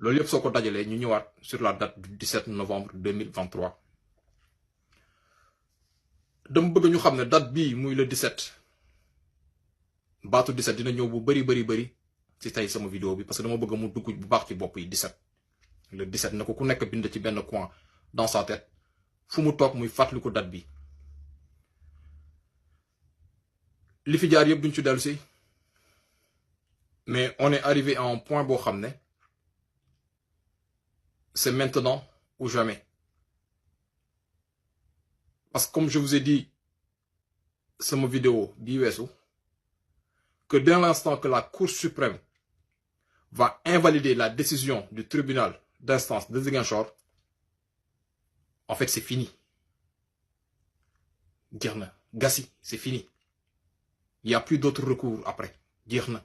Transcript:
loolu yëpp soo ko dajalee ñu ñëwaat sur la date du 17 novembre 2023 dama bëgg ñu xam ne date bii muy le 17 baatu 17 dina ñëw bu bari ci tey sama vidéo bi parce que dama bëgg mu dugg bu baax ci bopp yi 17 le 17 na ko ku nekk bind ci benn coin dans sa tête fu mu toog muy fàttaliku date bi li fi jaar yëpp duñ ci dellu si mais on est arrivé à un point boo xam ne c'est maintenant ou jamais. Parce que comme je vous ai dit sur ma vidéo bi weesu que dès l'instant que la Cour suprême va invalider la décision du tribunal d'instance de Ziguinchor, en fait c'est fini. Jeex na, Gassi, c'est fini. Il n'y a plus d'autres recours après. Jeex na.